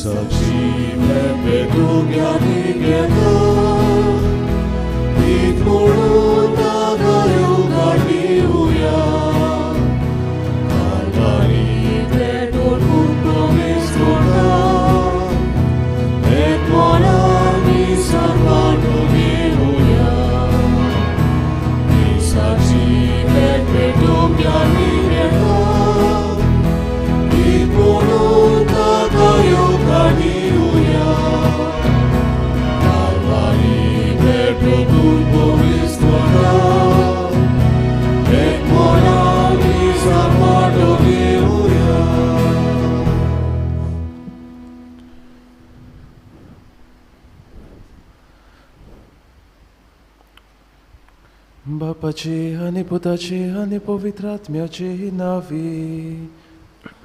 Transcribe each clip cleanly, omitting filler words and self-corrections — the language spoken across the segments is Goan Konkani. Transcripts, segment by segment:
मिसाची भेट ज्ञानी घेता ती म्हणून ताका येवकार दिवया कालवारी भेटून प्रवेश करता एक मनान मिसाक वांटो घेवया मिसाची भेट ज्ञानी घेता ती म्हणून ताका येवकार दिवया कालवारी भेटून प्रवेश करता एक मनान मिसाक वांटो घेवया. बापाचे आनी पुताचे आनी पवित्र आत्म्याचे नांवी.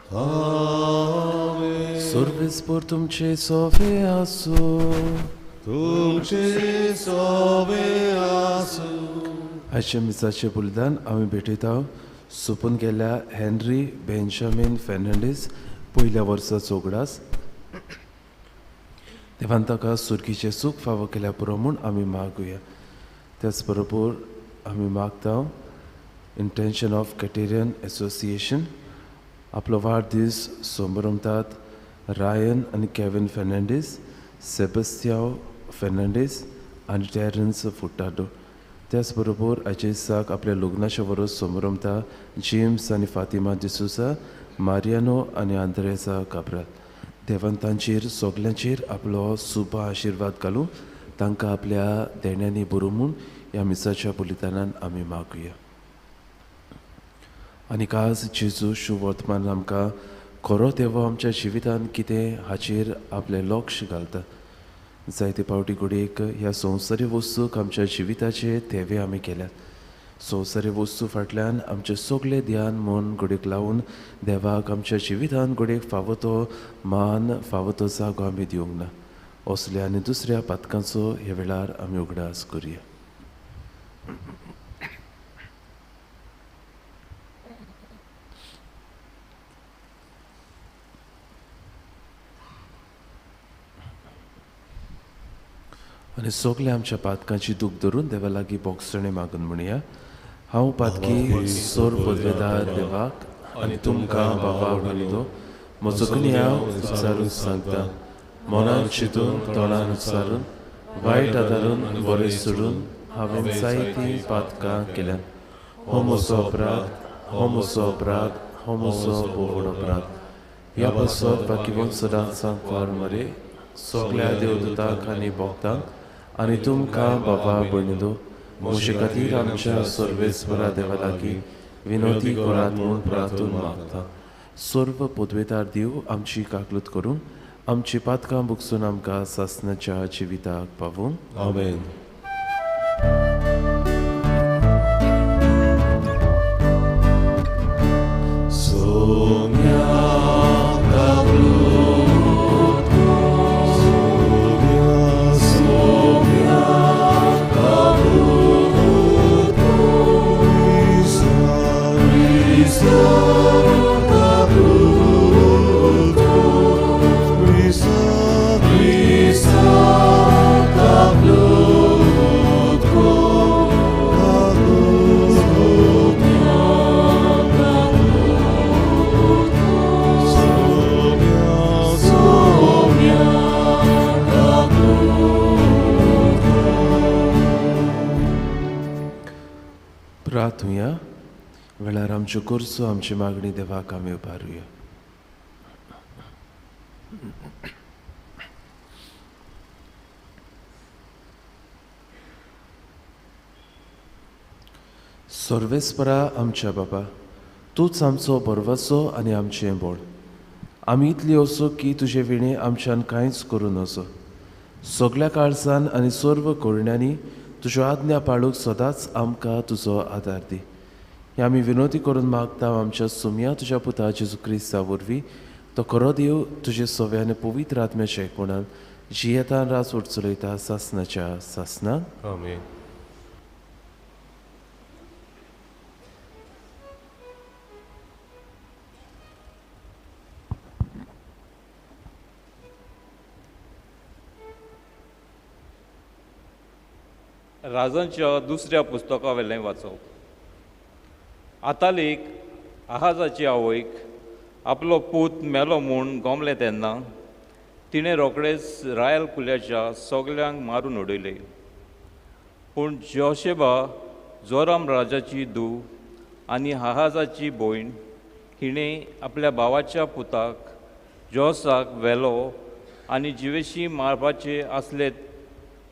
आमेन. सर्वेस्पर तुमचे सोवे आसूं. तुमचे सोवे आसूं. आयच्या मिसाचें बलिदान आमी भेटयता सोंपून गेल्ल्या हेनरी बेंजामीन फेर्नांडीस पयल्या वर्साचो उगडास. देवान ताका सुर्गीचें सूख फावो केल्या पुरो म्हूण आमी मागुया. त्याच बरोबर आमी मागता इंटेन्शन ऑफ कॅटेरियन एसोसिएशन आपलो वाडदीस संभ्रमतात रायन आनी केविन फेर्नांडीस, सेबस्तियाव फेर्नांडीस आनी टेरन्स फुटाडो. त्याच बरोबर आयच्या दिसाक आपल्या लग्नाच्या वरस संभ्रमता जेम्स आनी फातिमा डिसोजा, मारियानो आनी आंद्रेसा काब्राल. देवान तांचेर सगल्यांचेर आपलो सुबा आशिर्वाद घालूं, तांकां आपल्या देण्यांनी बरोवं म्हूण ह्या मिसाच्या बलिदानान आमी मागुया. आनी आज जेजू शुवर्तमान आमकां खरो देव आमच्या जिवितांत कितें हाचेर आपलें लक्ष घालता. जायते फावटी घडयेक ह्या संवसारी वस्तूक आमच्या जिविताचे थेवे आमी केल्यात. संवसारी वस्तू फाटल्यान आमचें सगळें ध्यान मन घडयेक लावन देवाक आमच्या जिवितांत घडयेक फावो तो मान, फावो तो जागो आमी दिवंक ना. असल्या आनी दुसऱ्या पातकांचो ह्या वेळार आमी उगडास करुया. आनी सगल्या आमच्या पातकांची दूख धरून देवा लागीं बोगसणें मागून म्हणया. हांव पातकी सोर पदवेदार देवाक आनी तुमकां बाबा म्हणिल्लो म्हजो गुन्यांव उच्चारून सांगता. मनान चिंतून, तोंडान उच्चारून, वायट आदारून, बरें सोडून हांवें जायतीं पातकां केल्यात. हो म्हजो अपराध, हो म्हजो अपराध, हो म्हजो भोव अपराध. ह्या पासत बाकीवन सदांच सांगपार मरे सगल्या देवदूतांक आनी भक्तांक आनी तुमकां बाबा भयणीलो म्हजे खातीर आमच्या सर्वेस्परा देवा लागीं विनोदी करात म्हूण प्रार्थून मागता. सर्व पदवेदार देव आमची काकलूत करून आमची पातकां बुकसून आमकां सासणाच्या जिविताक पावूं. आमेन. प्रार्थुया वेळार आमच्यो गरजो, आमची मागणी देवाक आमी उबारुया. सर्वेस्परा आमच्या बाबा, तूंच आमचो भरवसो आनी आमचें बळ. आमी इतली असो की तुजे विणें आमच्यान कांयच करूं नजो. सगल्या काळजान आनी सर्व करण्यांनी तुज्यो आज्ञा पाळूंक सदांच आमकां तुजो आदार दी. हे आमी विनोदी करून मागता आमच्या सुमया तुज्या पुता जेजू क्रिस्ता वरवीं. तो खरो देव तुजे सव्या आनी पवित्र आत्म्याच्या एकपणान जियेतान राज चलयता सासनाच्या सासनाक. आमेन. राजांच्या दुसऱ्या पुस्तका वेलें वाचप. आतालीक आहाजाची आवयक आपलो पूत मेलो म्हूण गोमलें तेन्ना तिणें रोखडेच रायल कुल्याच्या सगल्यांक मारून उडयले. पूण जोशेबा जोराम राजाची धूव आनी आहाजाची भयण हिणें आपल्या भावाच्या पुताक जोसाक व्हेलो आनी जिवेशी मारपाचे आसले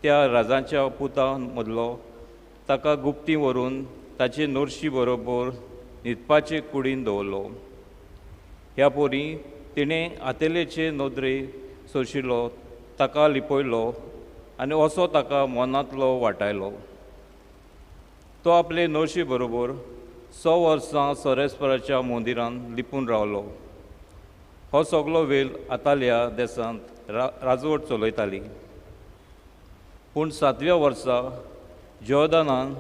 त्या राजाच्या पुता मदलो ताका गुप्ती व्हरून ताचे नोरशी बरोबर न्हिदपाचे कुडीन दवरलो. ह्या पोरी तिणें आतेलेचे नदरे सोशिलो, ताका लिपयलो आनी असो ताका मनांतलो वाटायलो. तो आपले नोरशी बरोबर 100 वर्सां सरेस्पराच्या मंदिरान लिपून रावलो. हो सगलो वेळ आताल्या देशांत राजवट चलयताली. पूण 7व्या वर्सा जोर्दानान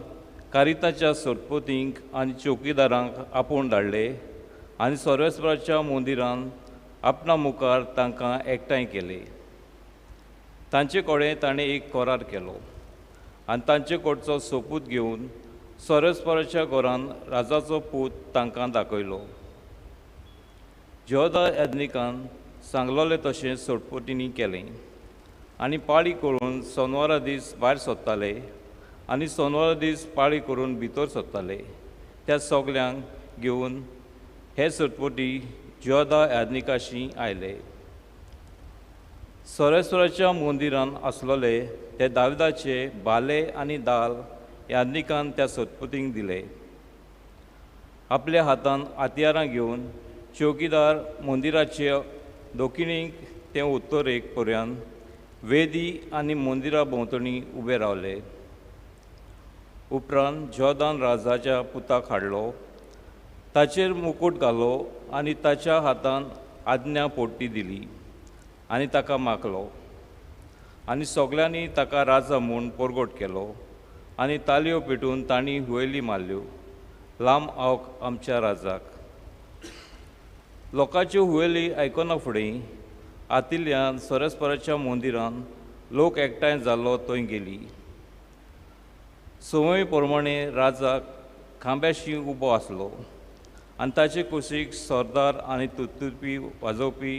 कारिताच्या सरपतींक आनी चौकीदारांक आपोवन धाडले आनी सर्वेस्पराच्या मंदिरान आपणा मुखार तांकां एकठांय केले. तांचे कडेन ताणें एक करार केलो आनी तांचे कडचो सोपूत घेवन सर्वेस्पराच्या घरान राजाचो पूत तांकां दाखयलो. जोदा याज्ञिकान सांगलोलें तशें सोटपोटींनी केलें आनी पाळी करून सोनवारा दीस भायर सोदताले आनी सोनवारा दीस पाळी करून भितर सोदताले. त्या सगल्यांक घेवन हे सोटपोटी जोदा याज्ञिकाशी आयले. सरेस्वराच्या मंदिरान आसलोले ते दाविदाचे बाले आनी दाल याज्ञिकान त्या सोटपोटींक दिले. आपल्या हातान हत्यारां घेवन चौकीदार मंदिराचे दक्षिणेक ते उत्तरेक पर्यंत वेदी आनी मंदिरा भोंवतणी उबे रावले. उपरांत जोर्दान राजाच्या पुताक हाडलो, ताचेर मुकूट घालो आनी ताच्या हातान आज्ञा पोटी दिली आनी ताका मागलो आनी सगल्यांनी ताका राजा म्हूण परगट केलो आनी तालयो पेटून तांणी हुयेली मारल्यो, लांब आवक आमच्या राजाक. लोकांच्यो हुयेली आयकना फुडें आतिल्ल्यान सरस्पराच्या मंदिरान लोक एकठांय जाल्लो थंय गेली. संवय प्रमाणे राजाक खांब्याशी उबो आसलो आनी ताचे कुशीक सरदार आनी तुतुरपी वाजोवपी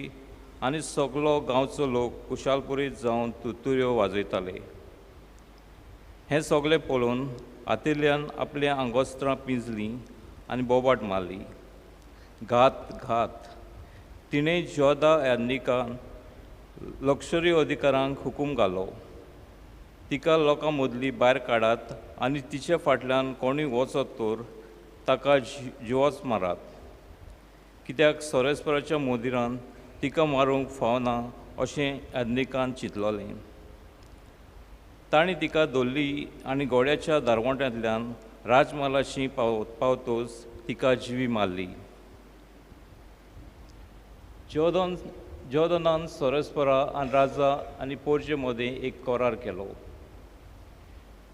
आनी सगलो गांवचो लोक कुशालपुरीत जावन तुतुऱ्यो वाजयताले. हें सगलें पळोवन आतिल्ल्यान आपलीं आंगोस्त्रां पिंजलीं आनी बोबाट मारली, घात घात. तिणें जोदा याज्ञिकान लक्षरी अधिकारांक हुकूम घालो, तिका लोकां मदली भायर काडात आनी तिचे फाटल्यान कोणूय वचत तर ताका जिवोच मारात, कित्याक सरेस्पराच्या मंदिरान तिका मारूंक फावना अशें याज्ञिकान चिंतलोलें. तांणी तिका धरली आनी घोड्याच्या दारवंट्यांतल्यान राजमालाशी पावतोच तिका जिवी मारली. जोर्दनान सरस्परा आनी राजा आनी पोरजे मदें एक करार केलो.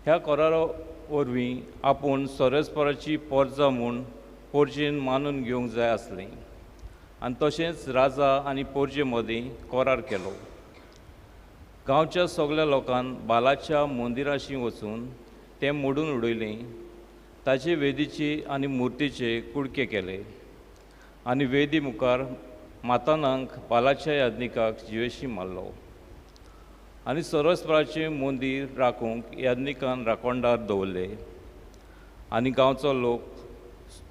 ह्या करारा वरवीं आपूण सरस्पराची पोरजा म्हूण पोरजेन मानून घेवंक जाय आसलें आनी तशेंच राजा आनी पोरजे मदें करार केलो. गांवच्या सगल्या लोकान बालाच्या मंदिराशी वचून तें मोडून उडयलें, ताचे वेदीचे आनी मुर्तीचे कुडके केले आनी वेदी मुखार मातानांक बालाच्या याज्ञिकाक जिवेशी मारलो आनी सरस्पराचें मंदीर राखूंक याज्ञिकान राखणदार दवरले आनी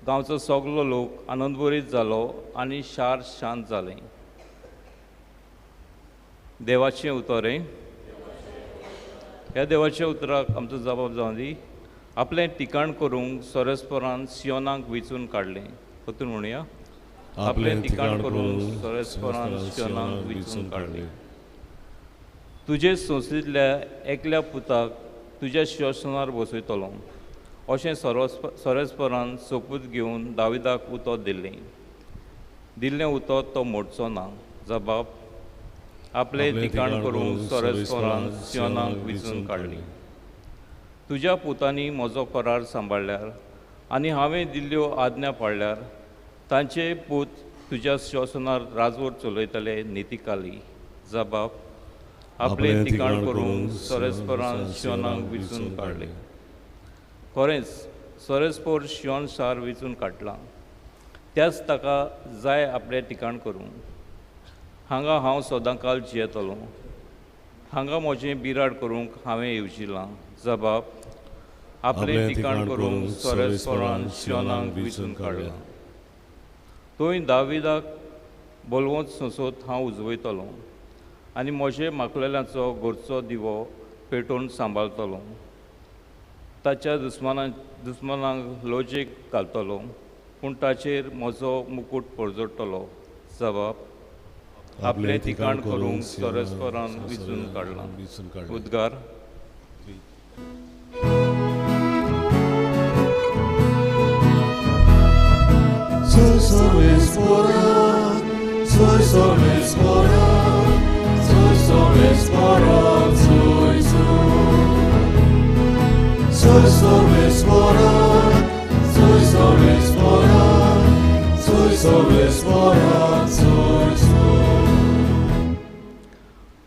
गांवचो सगलो लोक आनंदभरीत जालो आनी शार शांत जालें. देवाचें उतर ह्या देवाच्या उतराक आमचो जबाब जावन दी. आपलें ठिकाण करूंक सरस्परान सियोनाक वेंचून काडलें. परतून म्हणुया, आपलें ठिकाण करूंक सरस्परान सियोनाक वेंचून काडलें. तुजे संस्थेंतल्या एकल्या पुताक तुज्या शिंवासनार बसयतलो अशें सरस्परान सोपूत घेवन दाविदाक उतर दिल्लें. दिल्लें उतर तो मोडचो ना. जबाब, आपलें ठिकाण करूंक सरस्परान सियोनाक वेंचून काडलें. तुज्या पुतांनी म्हजो करार सांबाळ्ळ्यार आनी हांवें दिल्ल्यो आज्ञा पाळ्ळ्यार तांचे पूत तुज्या शिंवासनार राजवट चलयतले नितिकाली. जबाब, आपलें ठिकाण करूंक सोरेस्परान शियोनाक विचून काडलें. खरेंच सोरेस्पोर शियोन शार विचून काडलां, त्याच ताका जाय आपलें ठिकाण करूंक. हांगा हांव सदांकाल जियेतलो, हांगा म्हजें बिराड करूंक हांवें येवजिलां. जबाब आपलें ठिकाण करूंक सोरेस्परान शियोनाक विचून काडलां. थंय दाविदाक बलवंत सोंसत हांव उजवयतलो आनी म्हजे माकलेल्यांचो घरचो दिवो पेटोवन सांबाळतलो. ताच्या दुस्मानांक लजेक घालतलो, पूण ताचेर म्हजो मुकूट परजळटलो. जबाब आपलें ठिकाण करूंक सोरेस्परान विचून काडलां. उद्गार.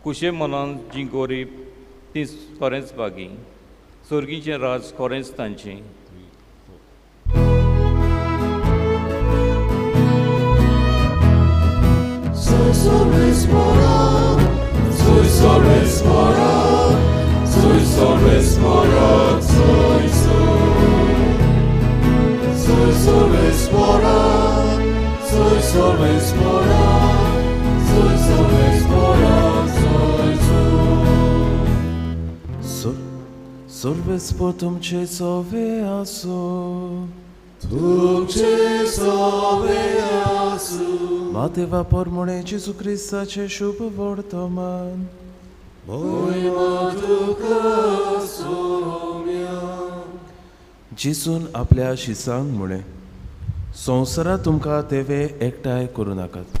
कुशे मनान जीं गोरीब तीं खरेंच बागी, सोर्गीचें राज खरेंच तांचें. सोर्वेस्पोर तुमचे सोवे आसो, तुमचे सोवे आसो. मातेवा पोरमुणे जेजू क्रिस्ताचें शुभ वर्तमान. जेजून आपल्या शिसांक म्हळें, संवसारांत तुमकां तेवे एकठांय करूं नाकात.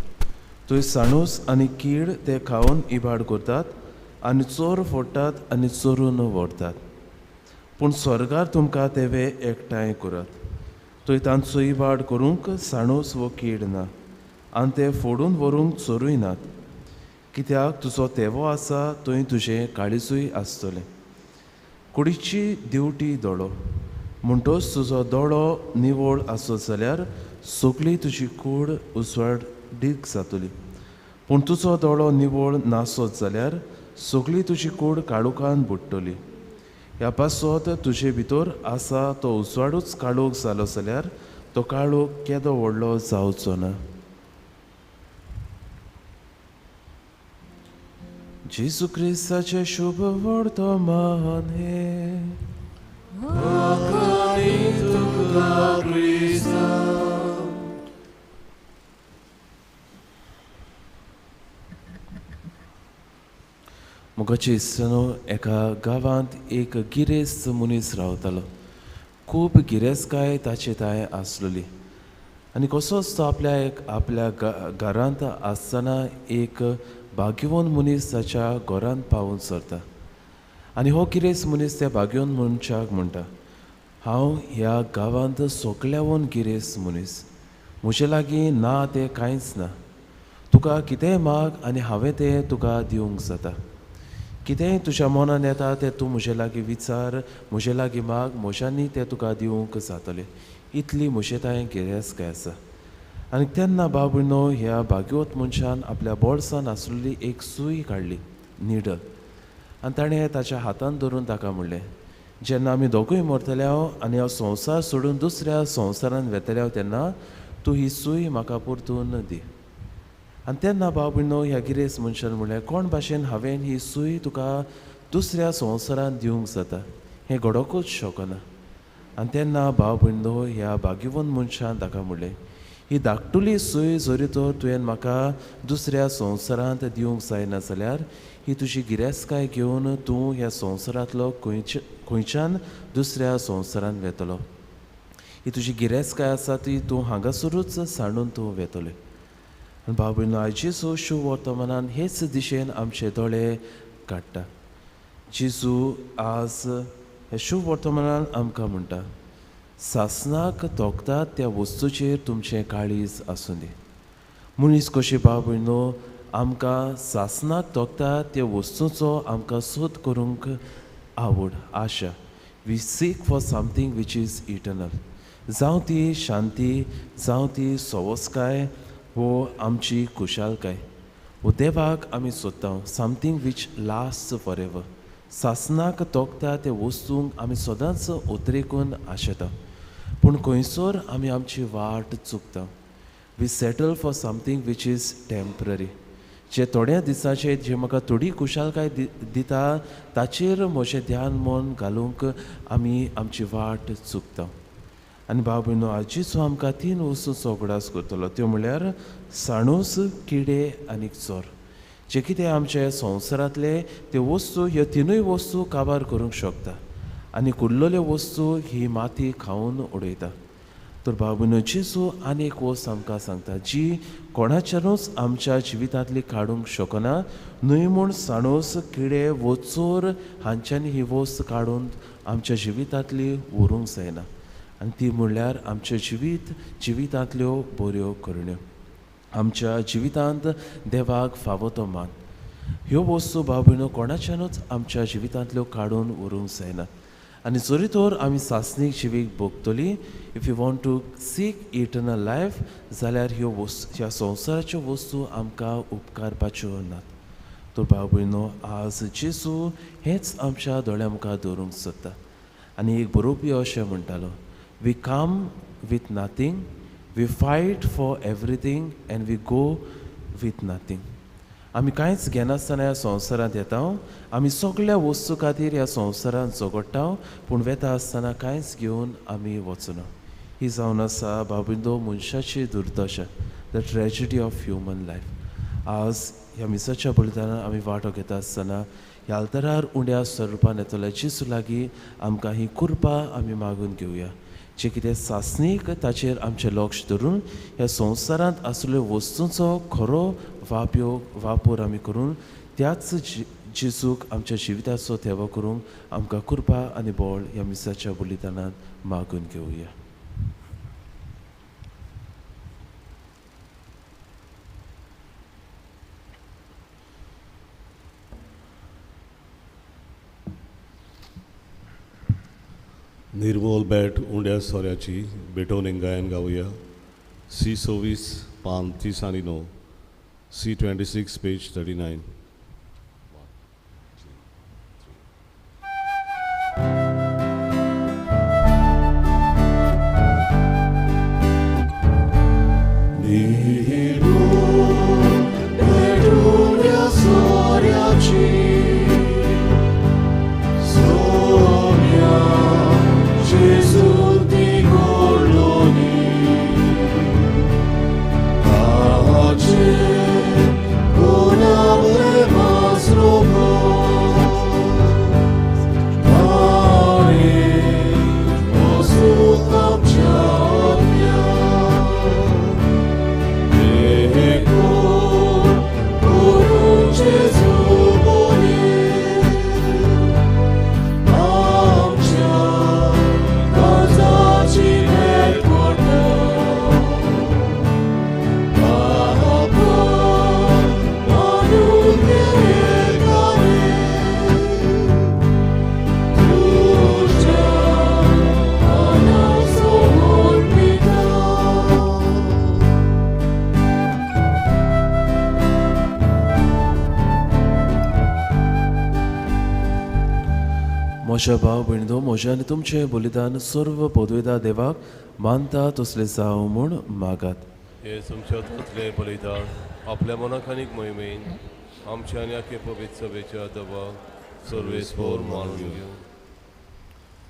थंय साणूस आनी कीड ते खावन इबाड करतात आनी चोर फोडटात आनी चोरून व्हरतात. पूण स्वर्गार तुमकां तेवे एकठांय करात. थंय तांचो इबाड करूंक साणूस वो कीड ना आनी ते फोडून व्हरूंक चोरूय नात. कित्याक तुजो तेवो आसा थंय तुजें काळीजूय आसतलें. कुडीची दिवटी दोळो, म्हणटोच तुजो दोळो निवळ आसत जाल्यार सगळी तुजी कूड उजवाडीक जातली. पूण तुजो दोळो निवळ नासत जाल्यार सगळी तुजी कूड काळोखान बुडटली. ह्या पासत तुजे भितर आसा तो उजवाडूच काळोख जालो जाल्यार तो काळोख केदो व्हडलो जावचो ना. जेजू क्रिस्ताचें शुभ वर्तमान हें. मोगाचे इश्टांनो, एका गांवांत एक गिरेस्त मनीस रावतालो. खूब गिरेस्तकाय ताचे तांय आसलेली आनी कसोच तो आपल्या आपल्या घरांत आसतना एक भाग्यवंत मनीस ताच्या घरांत पावून सरता. आनी हो गिरेस्त मनीस त्या भाग्यवंत मनशाक म्हणटा, हांव ह्या गांवांत सगल्यावन गिरेस्त मनीस, म्हजे लागीं ना तें कांयच ना. तुका कितेंय माग आनी हांवें तें तुका दिवंक जाता. कितेंय तुज्या मनान येता तें तूं म्हजे लागीं विचार, म्हजे लागीं माग, म्हज्यांनी तें तुका दिवंक जातलें. इतली म्हजे तांय गिरेस्तकाय आसा. आनी तेन्ना बाबुनो ह्या भाग्यवत मनशान आपल्या बोल्सान आसलेली एक सूय काडली, निडल, आनी ताणें ताच्या हातान धरून ताका म्हणलें, जेन्ना आमी दोगूय मरतले हांव आनी हांव संवसार सोडून दुसऱ्या संवसारान वेतले हांव तेन्ना तूं ही सूय म्हाका परतून दी. आनी तेन्ना बाबुनो ह्या गिरेस्त मनशान म्हणलें, कोण भाशेन हांवें ही सूय तुका दुसऱ्या संवसारान दिवंक जाता, हें घडोकूच शकना. आनी तेन्ना भाव भयणो ह्या भाग्यवंत मनशान ताका म्हणलें, ही धाकटुली सूय जरी तर तुवें म्हाका दुसऱ्या संवसारांत दिवंक जायना जाल्यार ही तुजी गिरेस्तकाय घेवन तूं ह्या संवसारांतलो खंयच्यान दुसऱ्या संवसारांत वेतलो. ही तुजी गिरेस्तकाय आसा ती तूं हांगासरूच सांडून तूं वेतलें. आनी भाव भयणो, आयज जेजू शुभ वर्तमानान हेच दिशेन आमचे दोळे काडटा. जेजू आज हे शुभ वर्तमानान आमकां म्हणटा, सासनाक तोखतात त्या वस्तूचेर तुमचें काळीज आसूं दी. मनीस कशें भाव भयणो आमकां सासनाक तोखता त्या वस्तूचो आमकां सोद करूंक आवड आशा. We seek for something which is eternal. जावं ती शांती, जावं ती सवस्काय वो आमची खुशालकाय वो देवाक आमी सोदता something which last forever. सासनाक तोखता त्या वस्तूंक आमी सदांच उतरेकून आशेता, पूण खंयसर आमी आमची वाट चुकता. We settle for something which is temporary. जे थोड्या दिसांचे जे म्हाका थोडी खुशालकाय दिता ताचेर म्हजें ध्यान मन घालूंक आमी आमची वाट चुकता. आनी भाव भयणो, आजीचो आमकां तीन वस्तूंचो उगडास करतलो, त्यो म्हणल्यार साणूस, किडे आनी चोर. जे कितें आमचे संवसारांतले त्यो वस्तू, ह्यो तिनूय वस्तू काबार करूंक शकता आनी कुर्लेल्यो वस्तू ही माती खावन उडयता. तर भाव भयणो, जेजू आनी एक वस्त आमकां सांगता जी कोणाच्यानूच आमच्या जिवितांतली काडूंक शकना, न्हय म्हूण साणोस, किडे वो चोर हांच्यांनी ही वस्त काडून आमच्या जिवितांतली व्हरूंक जायना. आनी ती म्हणल्यार आमच्या जिवितांतल्यो बऱ्यो करण्यो, आमच्या जिवितांत देवाक फावो तो मान. ह्यो वस्तू भाव भयणो कोणाच्यानूच आमच्या जिवितांतल्यो काडून व्हरूंक जायना. आनी जरी तर आमी सासणीक जिवीक भोगतली, if you want to seek eternal life, जाल्यार ह्यो वस्तू, ह्या संवसाराच्यो वस्तू आमकां उपकारपाच्यो नात. तर भाव भयणो, आज जेजू हेंच आमच्या दोळ्या मुखार दवरूंक सोदता. आनी एक बरोवपी अशें म्हणटालो, we come with nothing, we fight for everything and we go with nothing. आमी कांयच घेनासतना ह्या संवसारांत येता, आमी सगळ्या वस्तू खातीर ह्या संवसारांत झगडटा, पूण वेता आसतना कांयच घेवन आमी वचना. ही जावन आसा भाव मनशाची दुर्दशा, the tragedy of human life. आज ह्या मिसाच्या बलिदानान आमी वांटो घेता आसतना ह्या आल्तरार उण्या स्वरुपान येतल्या जेजू लागीं आमकां ही कृपा आमी मागून घेवया, जे कितें सासणीक ताचेर आमचें लक्ष धरून ह्या संवसारांत आसलेल्या वस्तूंचो खरो वापर आमी करून त्याच जेजूक आमच्या जिविताचो तेवो करूंक आमकां कृपा आनी बळ ह्या मिसाच्या बलिदानांत मागून घेवया. निर्मोल बेट उंड्या सोऱ्याची बेटोवन गायन गावया. सी 26 पान 30 आनी 9, C 26 page 39. म्हज्या भाव भयणींनो, म्हज्या आनी तुमचें बलिदान सर्व पदवेदा देवाक मानता तसलें जावं म्हूण मागात. हे तुमच्या हातांतलें बलिदान आपल्या मनाक आनीक मोहिमेन आमच्या आनी आखे पवित्र सभेच्या देवाक सर्वेस्पोर मानून घेवं.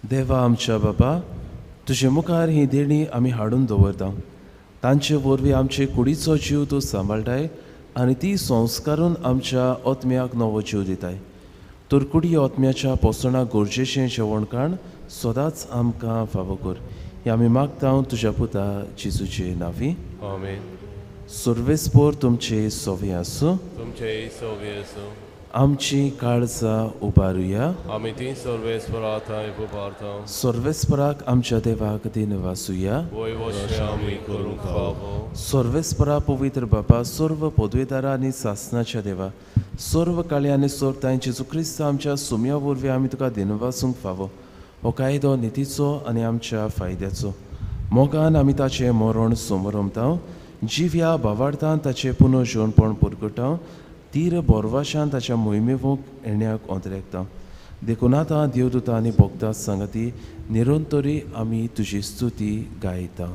देवा आमच्या बाबा, तुजे मुखार ही देणी आमी हाडून दवरता, तांचे वरवीं आमचे कुडीचो जीव तूं सांबाळटाय आनी ती संस्कारून आमच्या आत्म्याक नवो जीव दिताय. तर कुडी आत्म्याच्या पोसणाक गरजेचें जेवणकाण सदांच आमकां फावो कर, हें आमी मागता तुज्या पुता जेजूचे नांवी. आमेन. सर्वेस्पोर तुमचे सोवे आसूं. तुमचे सोवे आसूं. आमची काळजां उबारुया. आमी ती सर्वेस्परा थंय उबारता. सर्वेस्पराक आमच्या देवाक दिनवासुया. वय आमी करूंक फावो. सर्वेस्परा पवित्र बापा, सर्व पदवेदारा आनी सासनाच्या देवा, सर्व काळी आनी सर्व जेजू क्रिस्त आमच्या सुम्या वरवीं आमी तुका दिनवासूंक फावो. हो कायदो नितीचो आनी आमच्या फायद्याचो. मोगान आमी ताचें मरण समरमता, जिव्या भावार्थान ताचें पुनर्जीवनपण परगटा, तीर बोरवाशान ताच्या मोहिमेवूंक येण्याक ओंतरेकता. देखून आतां देवदूता आनी भक्ता सांगती निरंतरी आमी तुजी स्तुती गायता.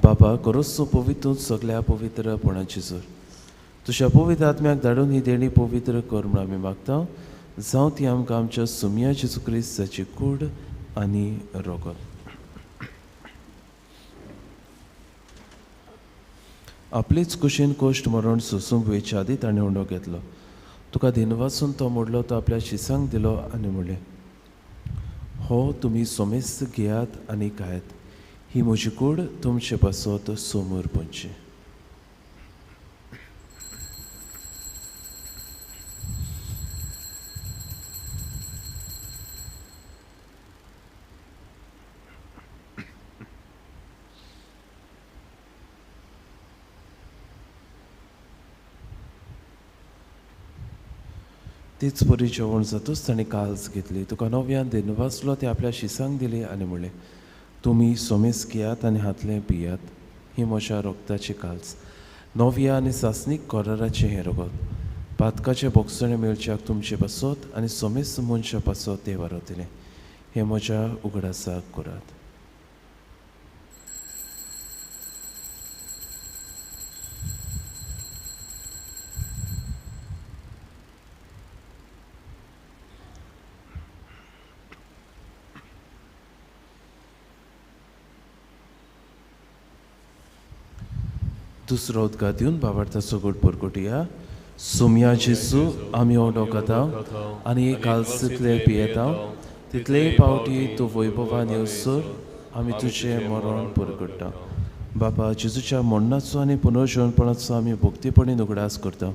बाबा पवित्र सगळ्या पवित्रपणाची जोर तुज्या पवित्र आत्म्याक धाडून ही देणी पवित्र कर म्हूण आमी मागता. जावं ती आमकां आमच्या सुमया जेजू क्रिस्ताची कूड आनी रोगत. आपलेच कुशीन कोश्ट मरण सोसूंक वयच्या आदी ताणें उंडो घेतलो. तुका दिनवासून तो मोडलो, तो आपल्या शिसांक दिलो आनी म्हणलें, हो तुमी सोमेस्त घेयात आनी खायात, ही म्हजी कूड तुमचे पासत समोर पडची. तीच परी जेवण जातूच ताणें काल्स घेतली, तुका नव्यान दिनवासलो, ते आपल्या शिसांक दिली आनी म्हणलें, तुमी सोमेस घेयात आनी हातलें पियात, ही म्हज्या रोगताची काल्स, नव्या आनी सासणीक कराराचें हें रोगत. पातकाचें बोगसणें मेळच्याक तुमचे पासत आनी सोमेस मनशा पासत तें वारवतलें. हें म्हज्या उगडासाक करात. दुसरो उदका दिवन बाबार्थाचो गोड परगटुया. सोमया जेजू, आमी हो खाता आनी काल्स तितले पियेता तितलेय पावटी तूं वैभवान येवसर आमी तुजें मरण परगट्टा. बाबा जेजूच्या मरणाचो आनी पुनर्जीवनपणाचो आमी भक्तीपणी उगडास करता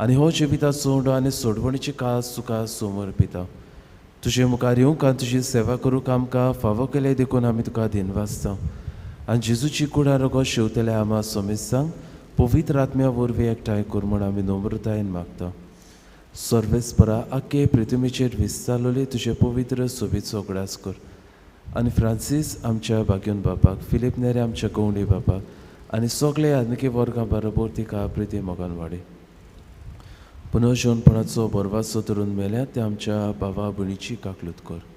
आनी हो जिविताचो उंडो आनी सोडवणीची काल्स तुका समर्पिता. तुजे मुखार येवंक आनी तुजी सेवा करूंक आमकां फावो केलें देखून आमी तुका दिनवासता. आनी जेजूची कुडा रोगो शेवतले आमा सोमेस्तांक पवित्र आत्म्या वरवीं एकठांय कर म्हूण आमी नम्रतायेन मागता. सर्वेस्परा आख्खे पृथ्वीचेर विस्तारलेले तुजे पवित्र सोबीचो उगडास कर आनी फ्रांसीस आमच्या बाग्योन बापाक, फिलीप नेरे आमच्या गवंडी बापाक आनी सगळे आत्मिकी वर्गां बरोबर तिका प्रिती मोगान वाडय. पुनर्जीवनपणाचो बरवासो धरून मेल्या ते आमच्या बाबा भयणीची काकलूत कर.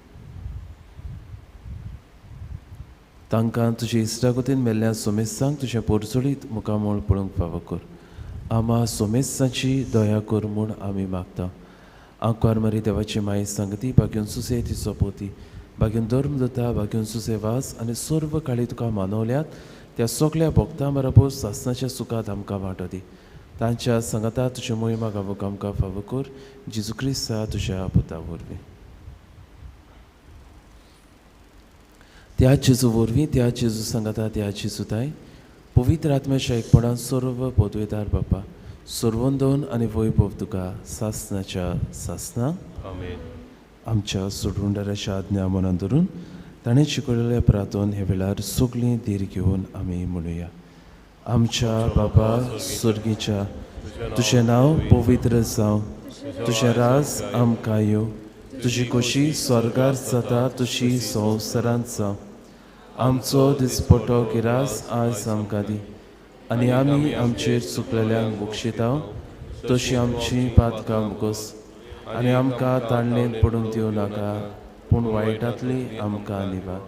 तांकां तुजे इश्टागतीन मेल्ल्या सोमेस्तांक तुजें पोरचोडीत मुखामळ पळोवंक फावो कर. आमा सोमेस्तांची दया कर म्हूण आमी मागता. आंकवार मारी देवाची माई सांगती, बागेवन सुसे तिचो पोती, बागेवन धर्म दता, बागेवन सुसे वास आनी सर्व काळी तुका मानवल्यात त्या सगल्या भक्तां बरोबर सासणाच्या सुखांत आमकां वांटो दी. तांच्या सांगाता तुज्यो मोहिमा गावूंक आमकां फावो कर, जेजू क्रिस्ता तुज्या पुता वरवीं. त्या जेजू वरवीं, त्या जेजू सांगाता, त्या जेजूताय पवित्र आत्म्याच्या एकपणान सर्व पदवेदार बापा सर्वंदोन आनी वैभव तुका सासणाच्या सासना. आमेन. आमच्या सोडवणदाराच्या आज्ञा मनान धरून ताणें शिकयलेल्या प्रार्थन हे वेळार सगळीं धीर घेवन आमी म्हणुया. आमच्या बाबा स्वर्गीच्या, तुजें नांव पवित्र जावं, तुजें राज आमकां येवं, तुजी खोशी स्वर्गार जाता तशी संवसारांत जावं. आमचो दिसपटो गिरास आयज आमकां दी आनी आमी आमचेर चुकलेल्यांक बक्षिता तशी आमची पातकां मुकोस आनी आमकां ताणणेंत पडूंक दिवं नाका, पूण वायटांतली आमकां निवार.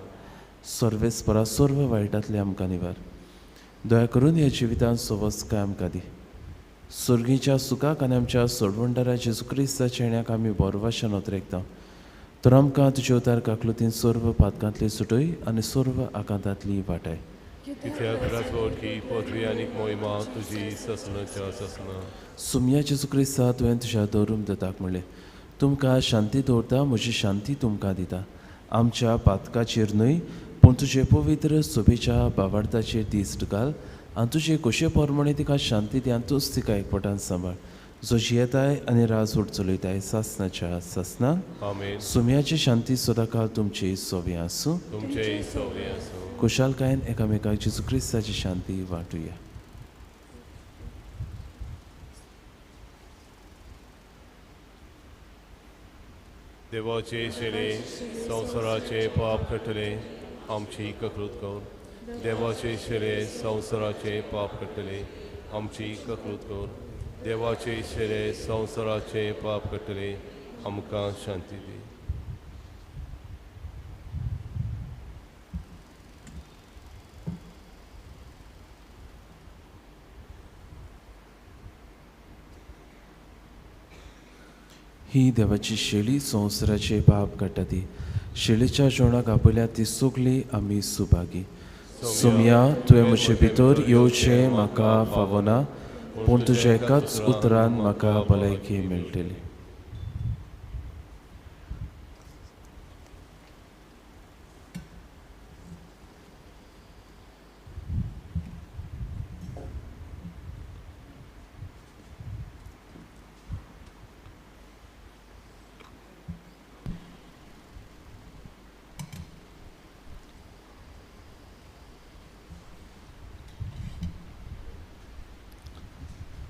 सर्वेस्परा सर्व वायटांतली आमकां निवार. दया करून ह्या जिवितांत सवस्काय आमकां दी. सर्गीच्या सुखाक आनी आमच्या सोडवणदारा जेजू क्रिस्ताच्या येण्याक आमी बोरवाशा नोतरेकता. तर आमकां तुजे उतार काकलुतीन सर्व पातकांतली सुटय आनी सर्व आकांतांतली वाटाय. कित्याक राजवटकी पदवी आनी मोहिमा तुजी ससनाच्या ससना. सुमया जेजू क्रिस्ता, तुवें तुज्या दवरूम दत्ताक म्हणलें, तुमकां शांती दवरता, म्हजी शांती तुमकां दिता. आमच्या पातकाचेर न्हय पूण तुजे पवित्र सोबेच्या बावार्थाचेर दीस घाल आनी तुजे खोशे प्रमाणे तिका शांती दी आनी तूंच तिका एकवटान सांबाळ, जो जियेताय आनी राजवट चलयताय सासनाच्या सासना. आमेन. सुमयाची शांती सदांकाळ तुमची सोबी आसूं. तुमचेय सोबी आसूं. खुशालकायेन एकामेकाक जेजू क्रिस्ताची शांती वांटुया. देवाचे शेरे संवसाराचे पाप कटले आमची ककृत कर. देवाचे शेरे संवसाराचे पाप कटले आमची ककृत कर. देवाचे शेरे संवसाराचे पाप कटले आमकां शांती दी. ही देवाची शेळी संवसाराचे पाप काडटा ती शेळीच्या जेवणाक आपयल्या ती सगळी आमी सुभागी. सुमया, तुवें म्हजे भितर येवचें म्हाका फावना, पूण तुज्या एकाच उतरान म्हाका भलायकी मेळटली.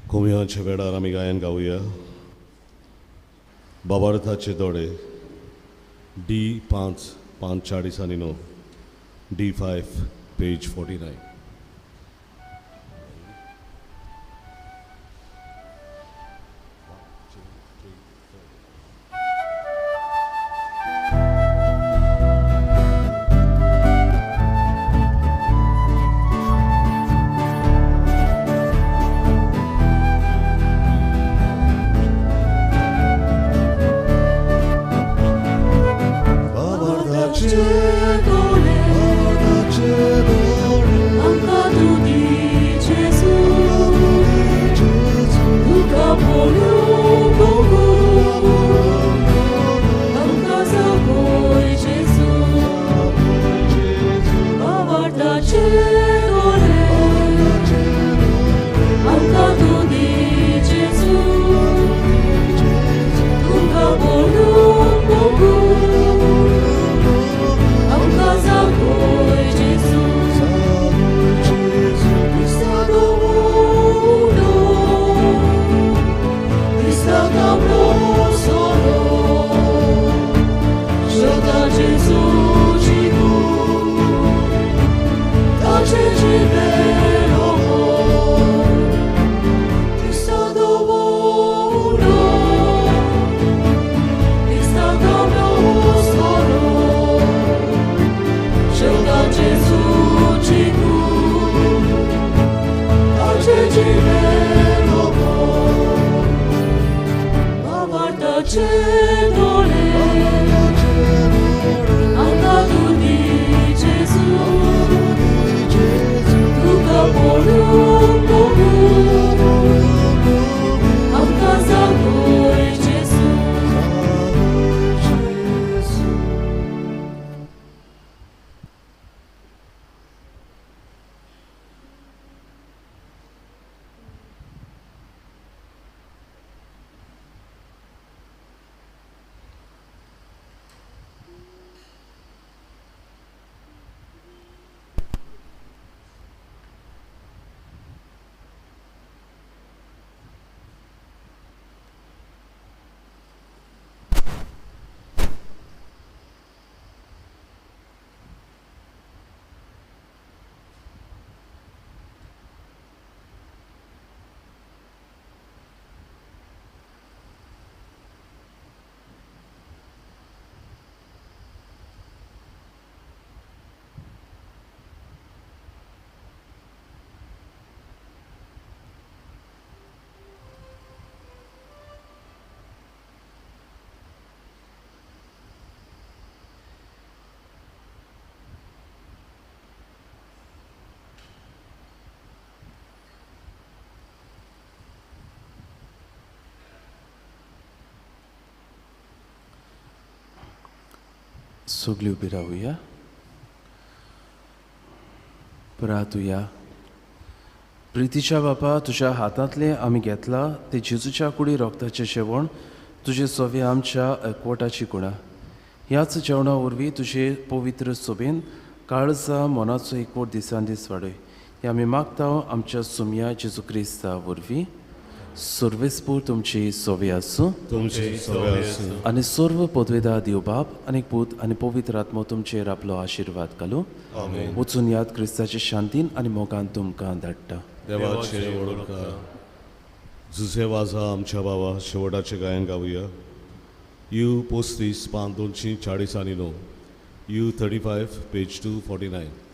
कोमियांच्या वेळार आमी गायन गावया. बाबार्थाचे दोडे डी 5 5 40 आनी 9, डी 5 पेज 49. Babardache dole, babardache dole. सगळीं उबी रावया, प्रातुया. प्रितीच्या बापा, तुज्या हातांतलें आमी घेतलां तें जेजूच्या कुडी रोगताचें जेवण तुजे सोवे आमच्या एकवटाची गुणा. ह्याच जेवणा वरवीं तुजे पवित्र सोबेन काळजा मनाचो एकवट दिसान दीस वाडय. हे आमी मागता आमच्या सुमया जेजू क्रिस्ता वरवीं. सर्वेस्पूर तुमची सोवे आसूं. तुमची सगळे आसूं. आनी सर्व पदवेदा देव बाप आनी पूत आनी पवित्र आत्मो तुमचेर आपलो आशिर्वाद घालूं. आमेन. वचून याद क्रिस्ताचे शांतीन आनी मोगान तुमकां धाडटा. देवाचे वडोकार जुझे वाजा आमच्या बाबा शेवटाचें गायन गावया. You 35 पान 249, U 35 page 249.